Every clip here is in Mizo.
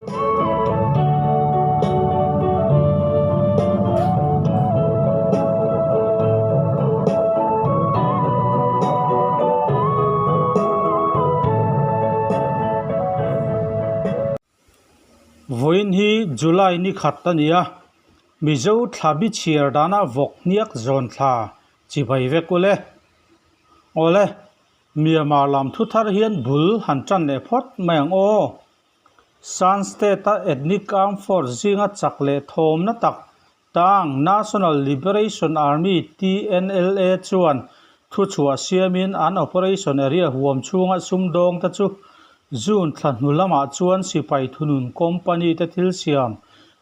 Vawiin hi July ni khat a ni a, Mizo thla bi chhiar dana vawk hniak zawn thla chibai vek ule. Awle, Myanmar lam thu thar hian bul han tan leh phawt mai ang aw. Shan State-a ethnic armed force zinga chak leh thawmna tak Tang National Liberation Army, TNLA, chuan thuchhuah siamin an operation area huam chhunga sumdawngte chu June thla hnu lamah chuan sipai thunun company te thil siam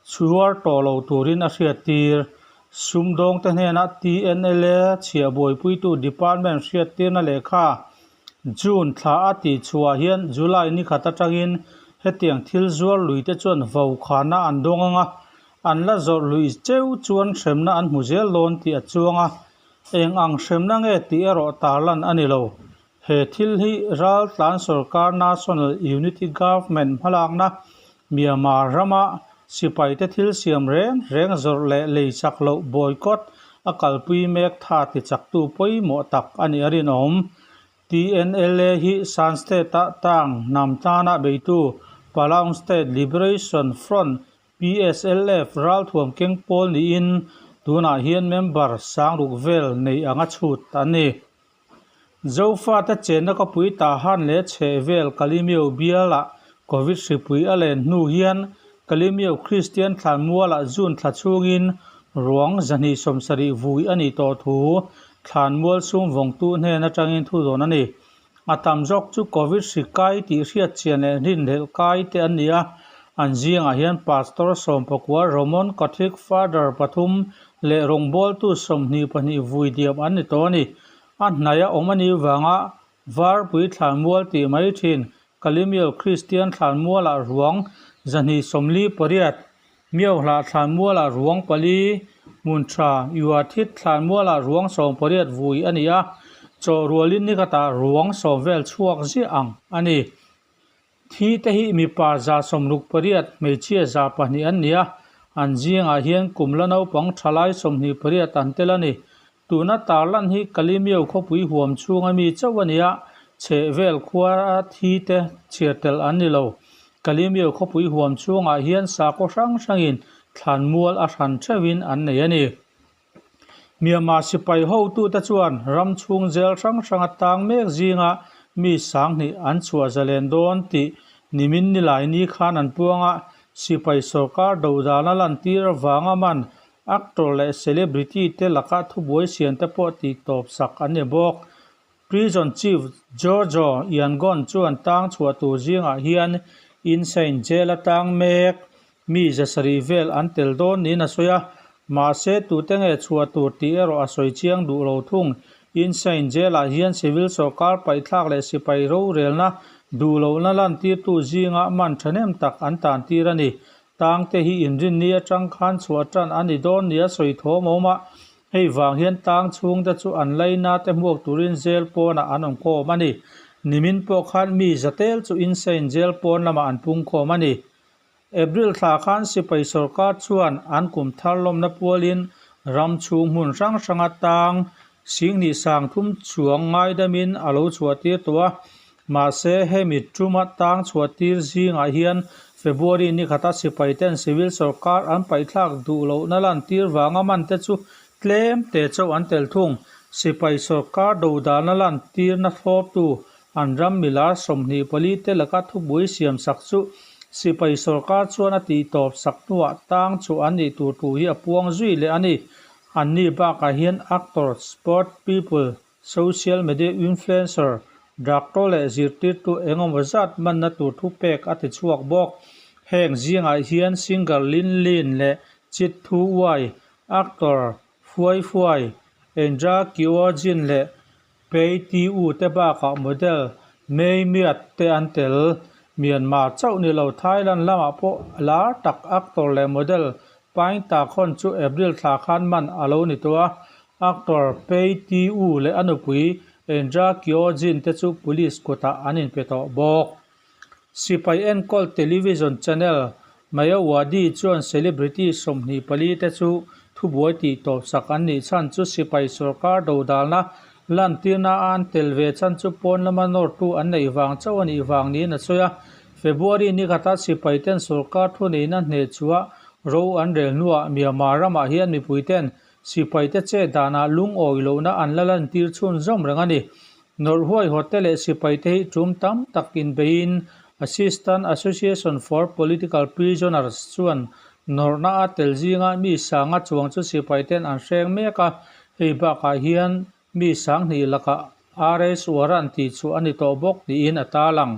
chhuar tawh lo turin a hriattir. Sumdawngte hnenah TNLA chhiah buaipuitu department hriattirna lehkha June thla a tih chhuah hian July ni khat atangin hetiang thil zuar lui te chuan vaukhana an dawng ang a, an la zawrh luih cheu chuan hremna an hmu zel dawn tih a chuang a, eng ang hremna nge tih erawh tarlan a ni lo. He thil hi Raltlan Sorkar National Unity Government hmalakna Myanmar rama sipaite thil siam reng reng zawrh leh lei chak loh boycott a kalpui mek tha tichaktu pawimawh tak a nih a rinawm. TNLA hi Shan State-a tang hnam tana beitu Palaung State Liberation Front, PSLF, ralthuam keng pawl niin tunah hian member sangruk vel nei anga chhut an ni. Zofate chenna khawpui Tahan leh chhehvel Kalimeu bialah Covid hripui a len hnu hian Kalimeu Kristian thlanmualah June thla chhungin ruang 270 vui a nih tawh thu thlanmual sum vawngtu hnen atangin thu dawn a ni. A tam zawk chu Covid hri kai tih hriat chian leh rinhlelh kai te an ni a, an zingah hian Pastor sawmpakua Roman Catholic Father pathum leh rawngbawltu 22 vui diam an ni tawh a ni. A hnaih a awm a nih vanga Varpui thlanmual tih mai thin Kalimial Kristian thlanmualah ruang 248, Miohlah thlanmualah ruang pali, hmun tha Yuathit thlanmualah ruang 18 vui a ni a, chaw rualin ni khatah ruang sawm vel chhuak ziah ang a ni. Thi te hi mipa 68, hmeichhia 200 an ni a, an zingah hian kum la naupang thalai 28 an tel a ni. Tuna tarlan hi Kalimio khawpui huam chhunga mi chauh a ni a, chhehvel khua thi te chhiar tel an ni lo. Kalimio khawpui huam chhungah hian sakhaw hrang hrangin thlanmual a hran theuhin an nei a ni. Myanmar sipai hotute chuan ram chhung jail hrang hranga tang mek zinga mi sanghnih an chhuah zalen dawn tih nimin nilai ni khan an puang a, sipai sorkar dodana lantir avanga man Actor leh celebrity te laka thubuai siam te pawh tih tawp sak an ni bawk. Prison Chief Jojo Yangon chuan tang chhuah tur zingah hian Insein jail a tang mek mi 700 vel an tel dawn niin a sawi a, mahse tute nge chhuah tur tih erawh a sawi chiang duh lo thung. Insein jail ah hian civil sorkar paihthlak leh sipai rorelna duh lohna lantirtu zingah man thahnem tak an tan tir a ni. Tang te hi inrinni atang khan chhuah tan a ni dawn nia sawi thawm a awm a, hei vang hian tang chhung te chu an laina te hmuak turin jail pawnah an awm khawm a ni. Nimin pawh khan mi zatel chu insain jail pawn lamah an pung khawm a ni. April thla khan sipai sorkar chuan an kum thar lawmna pualin ram chhung hmun hrang hranga tang singhnih sang thum chuang ngaidamin a lo chhuah tir tawh a, Mahse, hemi tuma tang chhuah tir zingah hian February ni khata sipai ten civil sorkar an paihthlak duh lohna lantir vanga man te chu tlem te chauh an tel thung. Sipai sorkar dodalna lantirna thlawptu an ram milar 24 te laka thupui siam sak chu sipai sorkar chuan a tih tawp sak hnuah tang chhuah an nih tur thu hi a puang zui leh a ni. Anni bakah hian actor, sport people, Social media influencer, doctor leh zirtirtu engemaw zat manna tur thu pek a ti chhuak bawk. Heng zingah hian singer Lin Lin leh Chit Thu Wai, actor Fuai Fuai, Endra Kyaw Jin leh Pei Ti U te bakah model May Myat te an tel. Myanmar chauh ni lo Thailand lamah pawh lar tak actor leh model Paing Ta Khon chu April thla khan man a lo ni tawh a, Actor Pei Ti U leh a nupui Endra Kyaw Jin te chu police kutah an inpe tawh bawk. Sipai enkawl television channel Myawaddy chuan celebrity 24 te chu thubuai tih tawp sak an nih chhan chu sipai sorkar dodalna lantirna a an tel ve chhan chu pawn lama nawrtu an neih vang chauh a nih vang niin a sawi a. February ni khata sipai ten sorkar thuneihna hneh chhuah ro an rel hnuah Myanmar ramah hian mipui ten sipai te chet danah lungawi lohna an la lantir chhunzawm reng a ni. Nawrh huaihawt te leh sipai te hi tum tam tak inbeiin Assistant Association for Political Prisoners chuan nawrhna a tel zinga mi sanga chuang chu sipai ten an hreng mek a, hei bakah hian mi 2000 lakah arrest warrant tih chhuah a ni tawh bawk niin a tarlang.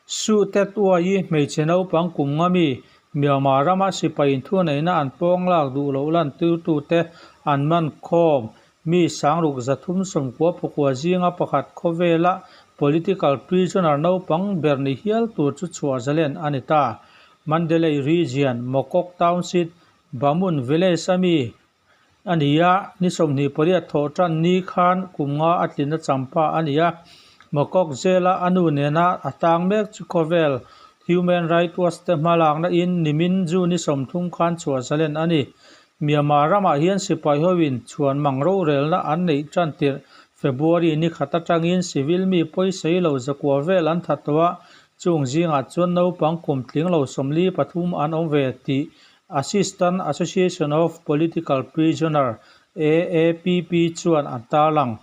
Su Tet Uai-i hmeichhe naupang kum nga mi Myanmar rama sipai inthuneihna an pawng lak duh loh lantirtute an man khawm. Mi 6399 zinga pakhat khawvela political prisoner naupang ber ni hial tur chu chhuah zalen a ni ta. Mandalay Region, Mokok Township, Bamun Village a mi a ni a, ni 28 thawh tan ni khan kum nga a tlinna champa a ni a. Mokok zela a nu nena a tang mek chu khawvel Human Rights Watch te hmalakna in nimin June 30 khan chhuah zalen a ni. Myanmar ramah hian sipai hoin chhuan mang rorelna an neih tan tirh February ni khat atangin civil mi pawisei lo zakua vel an that tawh a, chung zingah chuan naupang kum tling lo 43 an awm ve tih Assistant Association of Political Prisoner, AAPP, chuan a tarlang.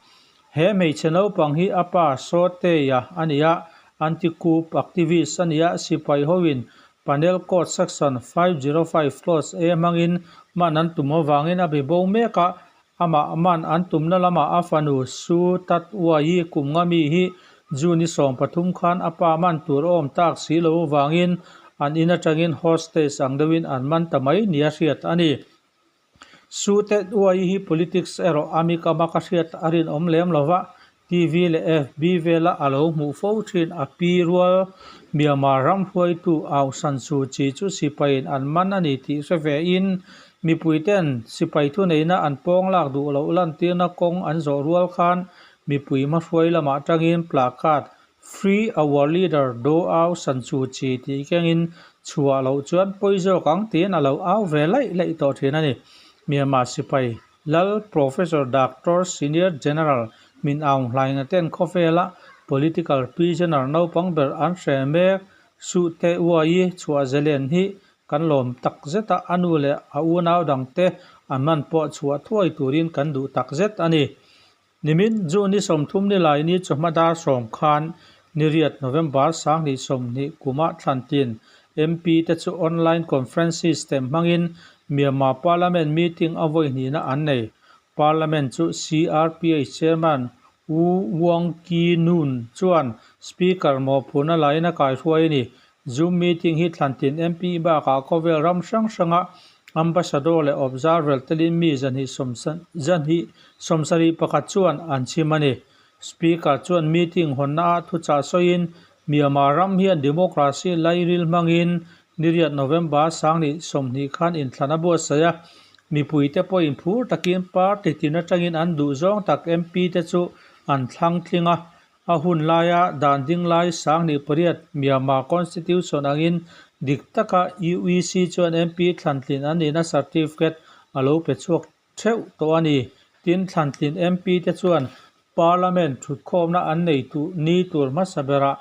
He hmeichhe naupang hi a pa Saw Teia a ni a, anti-coup activist a ni a, sipai hoin Panel Code Section 505 Clause A hmangin man an tum avangin a be bo mek a, amah man an tumna lamah a fanu Su Tat Uai kum nga mi hi June 13 khan a pa man tur a awm tak si lo avangin an in atangin hostage ang deuhin an man ta mai nia hriat a ni. Su Tat Uai hi politics erawh a mikama ka hriat a rinawm lem lova, TV leh FB vela a lo hmuh fo thin a pi rual Myanmar ram hruaitu Aung San Suu Kyi chu sipaiin an man a ni tih hre ve in mipuiten sipai thuneihna an pawng lak duh loh lantirna kawng an zawh rual khan mipui hmahruai lamah tangin placard Free our leader Daw Aung San Suu Kyi tih kengin chhuah loh chuan pawi zawk ang tiin a lo au ve laih laih tawh thin a ni. Myanmar sipai Lal Professor Doctor Senior General Min Aung Hlaing ten khawvela political prisoner naupang ber an hre mek Su Te Uai chhuah zelen hi kan lawm tak zet a, a nu leh a unau dangte an man pawh chhuah thuai turin kan duh tak zet a ni. Nimin June 30 ni lai ni chawhma dar 10 khan niriat November 2020 kuma thlantin MP te chu online conference system hmangin Myanmar Parliament meeting a vawi hnihna an nei. Parliament chu CRPH chairman U Wang Kyi Nun chuan Speaker mawhphurhna lain a kaihruai a ni. Zoom meeting hi thlantin MP bakah khawvel ram hrang hranga ambassador leh observer telin mi 271 chuan an chhim a ni. Speaker chuan meeting hawnna ah thuchah sawiin Myanmar ram hian democracy lairil hmangin niriat November 2020 khan inthlan a buatsaih a, mipuite pawhin phur takin party tin atangin an duh zawng tak MP te chu an thlang tling a. A hun laia dan ding lai 2008 Myanmar Constitution angin dik taka UEC chuan MP thlantlin an nihna certificate a lo pe chhuak theuh tawh a ni. Tin, thlantlin MP te chuan Parliament thutkhawmna an nei ni tur hmasa berah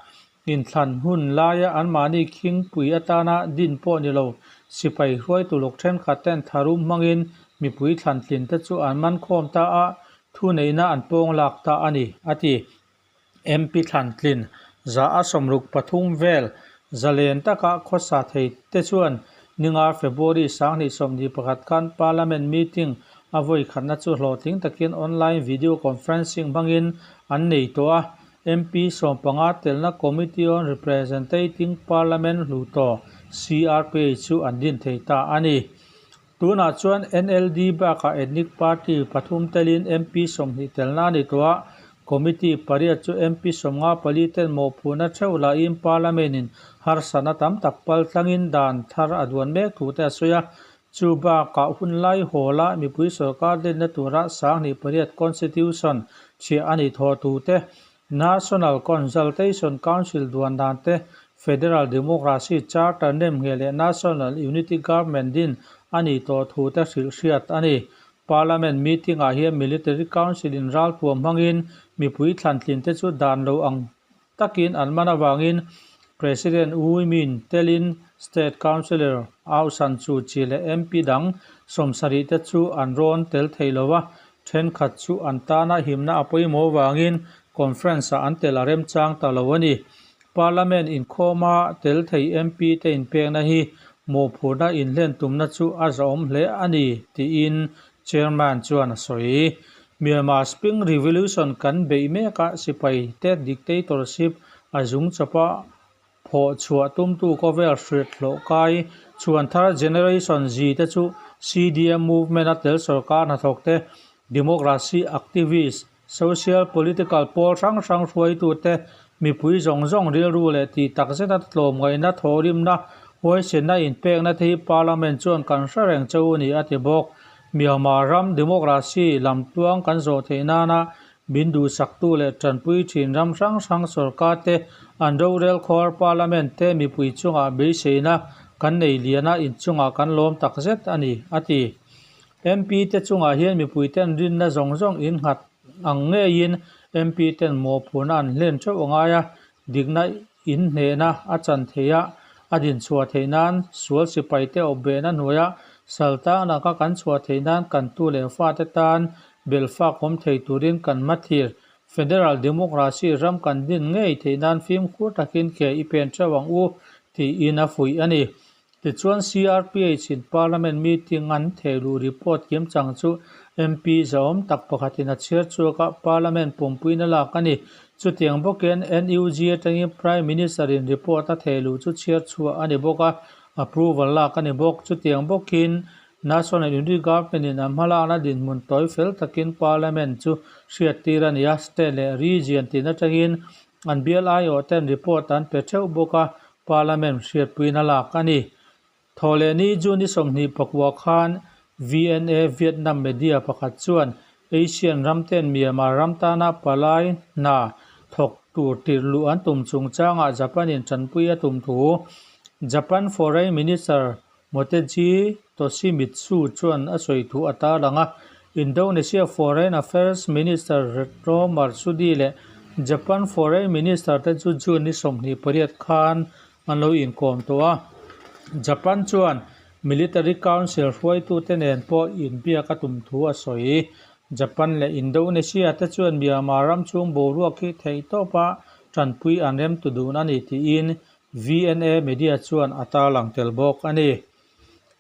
inthlan hun laia anmahni khingpui atana din pawh ni lo sipai hruaitu lawk thenkhat ten tharum hmangin mipui thlantlin te chu an man khawm ta a, thuneihna an pawng lak ta a ni, a ti. MP thlantlin 163 vel zalen taka khawsa thei te chuan ninga February 2021 khan Parliament meeting a vawi khatna chu hlawhtling takin online video conferencing hmangin an nei tawh a. MP 15 telna Committee on Representating Parliament Hluttaw, CRPH, chu an din thei ta a ni. Tunah chuan NLD bakah ethnic party pathum telin MP 20 telna a ni tawh a, committee pariat chu MP 54 ten mawhphurhna theuh lahin Parliament in harsatna tam tak pal tlangin dan thar a duan mek thu te a sawi a. Chu bakah hun lai hawla mipui sorkar lenna tura 2008 Constitution chhiah a ni thawh thu te, National Consultation Council duan dan te, Federal Democracy Charter nemngheh leh National Unity Government din a nih tawh thu te hrilh hriat a ni. Parliament meeting ah hian Military Council in ralthuam hmangin mipui thlantlin te chu dan lo ang takin an man avangin President U Win Myint telin State Councillor Aung San Suu Kyi leh MP dang 70 te chu an rawn tel thei lo a, thenkhat chu an tana himna a pawimawh avangin conference-ah an tel a remchang ta lo a ni. Parliament inkhawma tel thei MP te inpekna hi mawhphurhna inhlen tumna chu a zahawm hle a ni, tiin Chairman chuan a sawi. Myanmar Spring Revolution kan beih mek a, sipai te dictatorship a zung chawp a, phawh chhuah tumtu khawvel hriat hlawh kai chhuan thar Generation Z te chu CDM movement a tel sorkar hnathawk te, democracy activist, Social political pawl hrang hrang hruaitute mipui zawng zawng rilru leh tih tak zeta tlawmngaihna thawhrimna huaisenna inpekna te hi Parliament chuan kan hre reng che u ni a ti bawk. Myanmar ram democracy lamtluang kan zawh theih nana min duhsaktu leh tanpui thin ram hrang hrang sorkar te an rorel khuar Parliament te mipui chungah beiseina kan nei liana inchungah kan lawm takzet a ni a ti. MP te chungah hian mipuiten rinna zawng zawng in nghat ang ngeiin MP ten mawhphurhna an hlen theuh a ngai a, dikna in hnehna a chan theih a, a dinchhuah theih nan sual sipai te awpbehna hnuaia sal tang laka kan chhuah theih nan kan tu leh fate tan belhfak awm thei turin kan hmathlir Federal Democracy ram kan din ngei theih nan fimkhur takin ke i pen theuh ang u tiin a fuih a ni. Tichuan CRPH in Parliament meeting an thehluh report kimchang chu MP zahawm tak pakhatin a chhiar chhuak a, Parliament pumpuiin a lak a ni. Chutiang bawkin NUG atangin Prime Minister in report a thehluh chu chhiar chhuah a ni bawk a, approval lak a ni bawk. Chutiang bawkin National Unity Government in a hmalakna dinhmun tawi fel takin Parliament chu hriattir a ni a, State leh Region tin atangin an bial aiawh ten report an pe theuh bawk a, Parliament hriatpuina lak a ni. Thawhlehni June ni 24 khan VNA Vietnam media pakhat chuan Asian ramten Myanmar ram tana palai hna thawk tur tirh luh an tum chungchangah Japan-in tanpui a tum thu Japan Foreign Minister Motegi Toshimitsu chuan a sawi thu a tarlang a. Indonesia Foreign Affairs Minister Retno Marsudi leh Japan Foreign Minister te chu June ni 28 khan an lo inkawm tawh a. Japan chuan Military Council hruaitute nen pawh inbiak a tum thu a sawi. Japan leh Indonesia te chuan Myanmar ram chhung boruak hi theihtawpa tanpui an rem tu dun a ni tiin VNA media chuan a tarlang tel bawk a ni.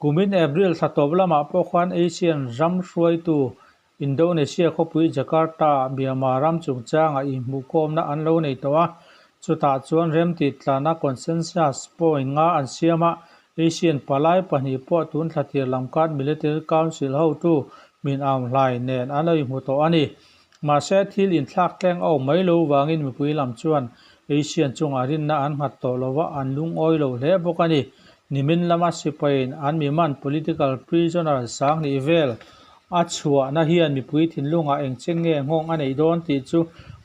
Kumin April thla tawp lamah pawh khan Asian ram hruaitu Indonesia khawpui Jakarta-ah Myanmar ram chungchangah inhmuhkhawmna an lo nei tawh a, chutah chuan remti tlana consensus point nga an siam a, Asian palai pahnih pawh tun thla tir lam khan Military Council hotu Min Aung Hlaing nen an lo inhmu tawh a ni. Mahse, thil inthlak tleng a awm mai lo vangin mipui lam chuan Asian chungah rinna an nghat tawh lo va, an lungawi lo hle bawk a ni. Nimin lama sipaiin an miman political prisoner 2000 vel a chhuahna hian mipui thinlungah engchen nge nghawng a neih dawn tih chu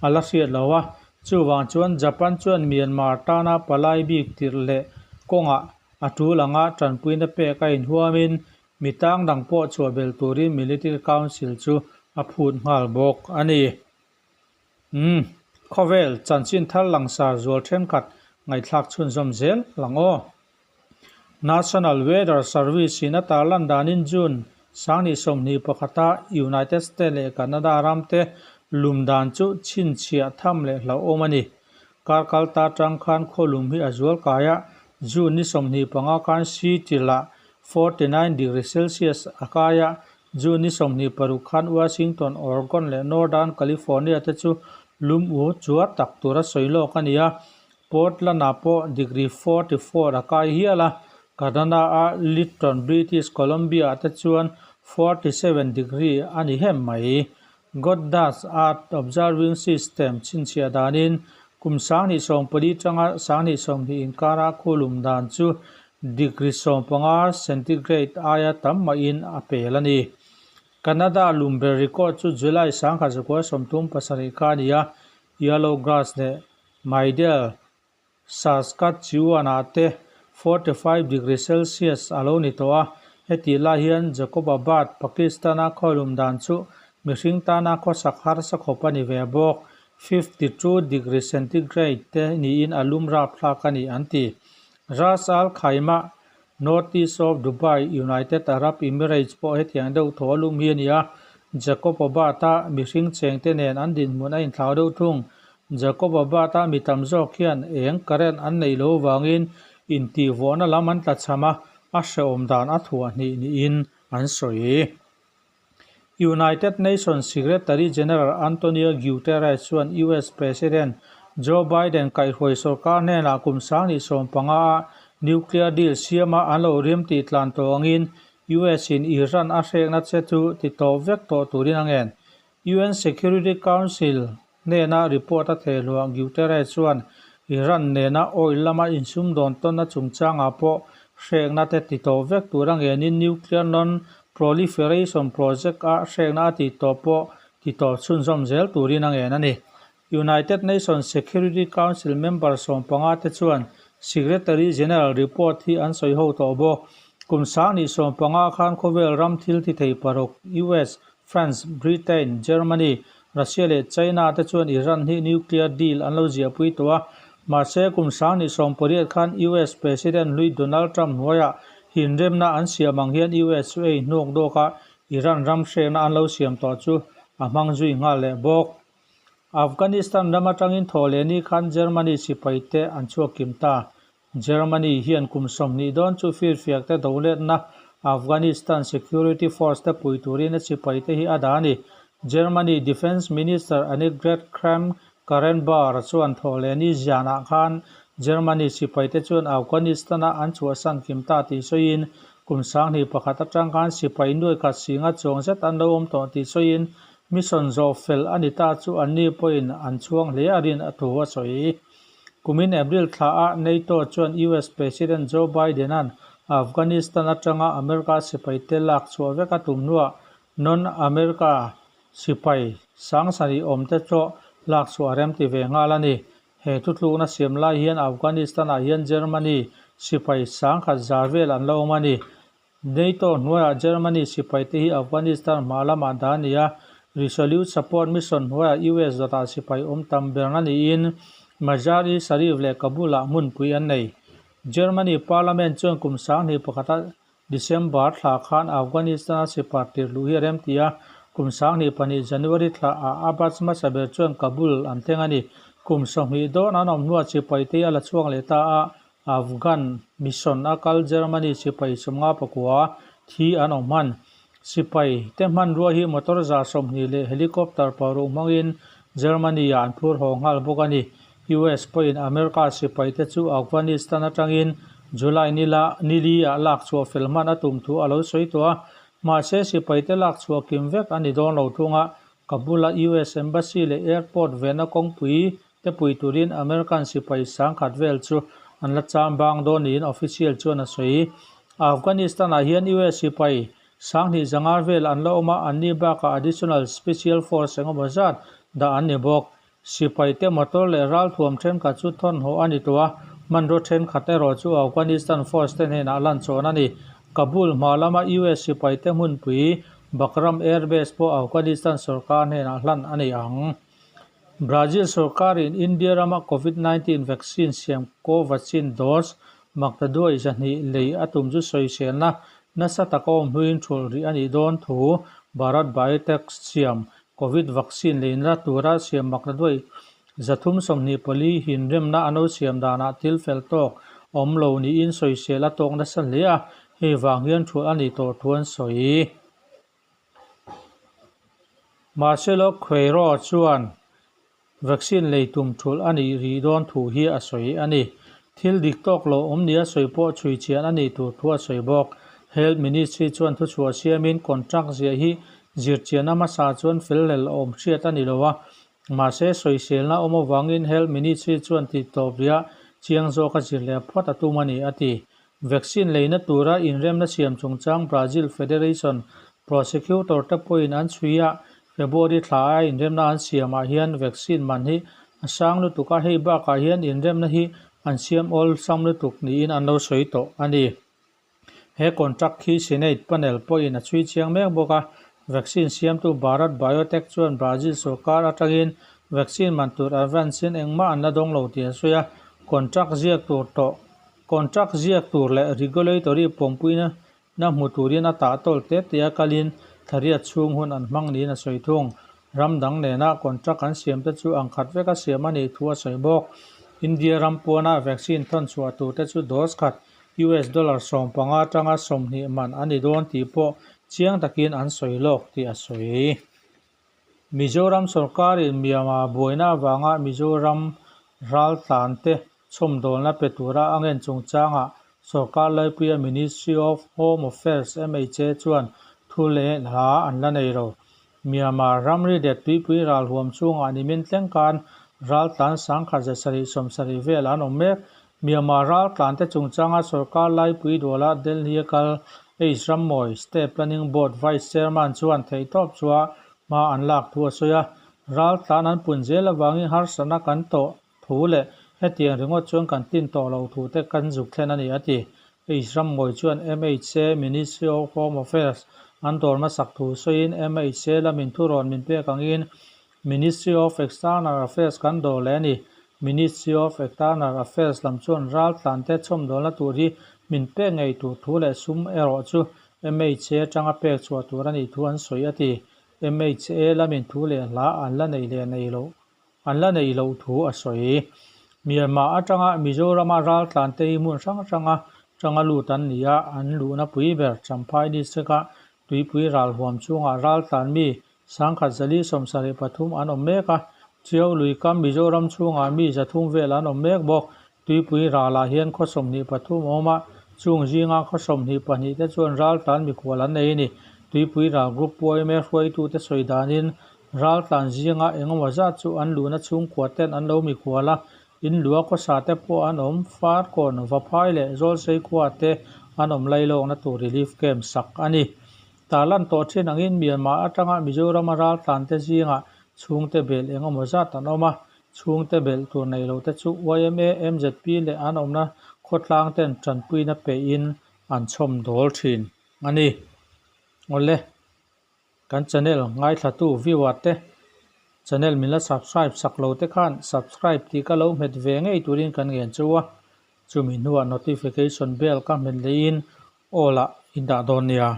a la hriat lo a. Chuvang chuan Japan chuan Myanmar tana palai bik tirh leh kawngah a tul anga tanpuina pek a inhuamin Mi tang dang pawh chhuah belh turin Military Council chu a phut nghal bawk a ni. Umm, khawvel chanchin thar langsar zual thenkhat ngaihthlak chhunzawm zel lang aw. National Weather Service in a tarlan danin June 2021 a United States leh Canada ram te lum dan chu chhinchhiah tham leh hlauhawm a ni. Kar kal ta tang khan khawlum hi a zual kai a, June ni 25 khan Seattle ah 49 degree Celsius a kai a, June ni 26 khan Washington, Oregon leh Northern California te chu lum u chuar tak tura sawi lawk a ni a, Portland-ah pawh degree 44 a kai hial a, Canada-a Lytton, British Columbia-ah te chuan 47 degree a ni hem mai. Goddard Earth Observing System chhinchhiah danin kum 2014 tanga 2020 inkara khulum dan chu degree 15 centigrade aia tam mahin a pel a ni. Canada lumber record chu July 1937 kha a ni a, Yellow Grass leh Maidel. Saskatchewan-ah te 45 degree Celsius a lo ni tawh a. Hetih lai hian Jacobabad, Pakistan-a khawilum dan chu mihring tana khawsak harsa khawp a ni ve bawk. 52 degree centigrade te niin a lum rapthlak a ni, an ti. Ras Al Khaimah, North East of Dubai, United Arab Emirates pawh hetiang deuh thaw a lum hi a ni a, Jacobabad-a mihring chengte nen an dinhmun a inthlau deuh thung. Jacobabad-a mi tam zawk hian eng current an neih loh avangin intihvawhna lam an tlachham a, a hrehawm dan a thuah hnih niin an sawi. United Nations Secretary General Antonio Guterres chuan US President Joe Biden kaihhruai sorkar hnenah kum 2015 a nuclear deal siama an lo rim tih tlan tawh angin US in Iran a hrekna che chu ti tawp vek tawh turin a ngen. UN Security Council hnena report a thehluah Guterres chuan Iran nena oil lama insumdawn tawnna chungchangah pawh hrekna te ti tawh vek tur a ngenin nuclear non-proliferation project a hrekna a tih tawh pawh ti tawh chhunzawm zel turin a ngen a ni. United Nations Security Council member 15 te chuan Secretary General report hi an sawi ho tawh bawk. Kum 2015 khan khawvel ram thil ti thei paruk US, France, Britain, Germany, Russia leh China te chuan Iran hi nuclear deal an lo ziahpui tawh a, mahse kum 2018 khan US President hlui Donald Trump hnuaiah hinremna an siam ang hian US chu ei hnawk dawk a, Iran ram hrekna an lo siam tawh chu a hmang zui nghal leh bawk. Afghanistan ram atangin thaw leh ni khan Germany sipai te an chhuak kim ta. Germany hian kum 20 dawn chu firfiak te doletna Afghanistan Security Force te pui turin a sipai te hi a dah a ni. Germany Defence Minister Annegret Kramp-Karrenbauer chuan thawhlehni zianah khan Germany sipai te chuan Afghanistan-a an chhuahsan kim ta tih sawiin kum 2001 atang khan sipai nuai khat singa chuang zet an lo awm tawh tih sawiin mission zawh fel a ni ta chu anni pawhin an chhuang hle a rin a thu a sawi. Kumin April thla ah NATO chuan US President Joe Biden-a'n Afghanistan atanga America sipai te lak chhuah vek a tum hnuah non-America sipai 70,000 awm te chu lak chhuah a remti ve nghal a ni. He thutlukna siam lai hian Afghanistan-ah hian Germany sipai 100,000 vel an la awm a ni. NATO hnuaiah Germany sipai te hi Afghanistan hma lamah dah a ni a, Resolute Support Mission hnuaiah US dawtah sipai awm tam berna niin Mazar-i-Sharif leh Kabul-ah hmunpui an nei. Germany Parliament chuan kum 2001 a December thla khan Afghanistan-a sipar tirhluh hi a remti a, kum 2002 January thla ah Abbas hmasa ber chuan Kabul an thleng a ni. Kum 20 dawn an awm hnuah sipai te hi a la chhuak leh ta a, Afghan mission a kal Germany sipai 59 thi an awm hman. Sipai te hmanrua hi motor 120 leh helicopter paruk hmangin Germany ah an phur haw nghal bawk a ni. US pawhin America sipai te chu Afghanistan atangin July nila nili ah lak chhuah fel hman a tum thu a lo sawi tawh a. Mahse sipai te lak chhuah kim vek a ni dawn lo thung a, Kabul-a US Embassy leh airport vehna kawngpui te pui turin American sipai 10,000 vel chu an la cham bang dawn niin official chuan a sawi. Afghanistan-ah hian US sipai 25,000 vel an la awm a, anni bakah additional special force engemaw zat dah an ni bawk. Sipai te motor leh ralthuam thenkhat chu thawnhawh a ni tawh a, hmanraw thenkhat erawh chu Afghanistan force te hnenah lan chawn a ni. Kabul hma lama US sipai te hmunpui Bagram Air Base pawh Afghanistan sorkar hnenah hlan a ni ang. Brazil sorkarin India rama Covid 19 vaccine siam Covaxin dose maktaduai 200 lei a tum chu sawiselna nasa taka awm hnuin thulh rih a nih dawn thu Bharat Biotech siam Covid vaccine leina tura siam maktaduai 324 hinremna an lo siam danah thil fel tawk awm lo niin sawisel a tawk nasa hle a, hei vang hian thulh a nih tawh thu an sawi. Marcelo Queiroz chuan vaccine lei tum thulh a nih rih dawn thu hi a sawi a ni. Thil dik tawk lo awm nia sawi pawh chhui chian a nih tur thu a sawi bawk. Health Ministry chuan thuchhuah siamin contract ziah hi zirchian a hmasa chuan fel hlel awm hriat a ni lo a, mahse sawiselna awm avangin Health Ministry chuan tih tawp riah chiang zawk a zir leh phawt a tum a ni, a ti. Vaccine leina tura inremna siam chungchang Brazil Federation prosecutor te pawhin an chhui a, February thla a inremna an siamah hian vaccine man hi a sang lutuk a, hei bakah hian inremna hi an siam awlsam lutuk niin an lo sawi tawh a ni. He contract hi Senate panel pawhin a chhui chiang mek bawk a, vaccine siamtu Bharat Biotech chuan Brazil sorkar atangin vaccine man tur advance in engmah an la dawng lo tih a sawi a, contract ziak tur tawh contract ziak tur leh regulatory pawmpuina na hmu turin a tah tawl te te a kalin thariat chhung hun an hmang niin a sawi thung. Ram dang nena contract an siam te chu ang khat veka siam a nih thu a sawi bawk. India ram puana vaccine thawn chhuah tur te chu dose khat US dollar 15 atanga 20 man a ni dawn tih pawh chiang takin an sawi lawk tih a sawi. Mizoram sorkarin Myanmar buaina avanga Mizoram raltlante chhawmdawlna pe tura a ngen chungchangah sorkar laipuia Ministry of Home Affairs, MHA, chuan thu leh hla an la nei lo. Myanmar ramri det tuipui ral huam chungah nimin thleng khan raltlan 1770 vel an awm mek. Myanmar raltlante chungchanga sorkar laipui dawla Delhi a kal H Rammawi, State Planning Board Vice Chairman chuan theihtawp chua hma an lak thu a sawi a. Raltlan an pun zel avangin harsatna kan tawh thu leh hetiang ringawt chuan kan tlin tawh lo thu te kan zuk thlen a ni, a ti. H Rammawi chuan MHA, Ministry of Home Affairs, an dawr hmasak thu sawiin MHA lamin thurawn min pek angin Ministry of External Affairs kan dawr leh a ni. Ministry of External Affairs lam chuan raltlante chhawmdawlna tur hi min pek ngei tur thu leh sum erawh chu MHA atanga pek chhuah tur a nih thu an sawi a ti. MHA lamin thu leh hla an la nei leh nei loh an la neih loh thu a sawi. Myanmar atanga Mizorama raltlante hi hmun hrang hranga tanga lut an ni a, an luhna pui ber Champhai District-a Tuipui ral huam chhungah raltlan mi 1473 an awm mek a, Tiau lui kam Mizoram chhungah mi 300 vel an awm mek bawk. Tuipui ralah hian khaw 23 a awm a, chung zinga khaw 22 te chuan raltlan mikhual an nei a ni. Tuipui ral group yma hruaitute sawi danin raltlan zinga engemaw zat chu an luhna chhungkua ten an lo mikhual a, In lua khawsa te pawh an awm, Farkawn, Vaphai leh Zawlsei khua te an awm lailawkna tur relief camp sak a ni. Tarlan tawh thin angin Myanmar atanga Mizorama raltlante zingah chhungte belh eng emaw zat an awm a, chhungte belh tur nei lo te chu yma, mzp leh an awmna khawtlang ten tanpuina pehin an chhawm dawl thin a ni. Awle. Kan channel ngaithlatu viewer te channel min la subscribe sak lo te khan subscribe tih ka lo hmet ve ngei turin kan ngen chu a, chumi hnuah notification bell ka hmet leiin all ah in dah dawn nia.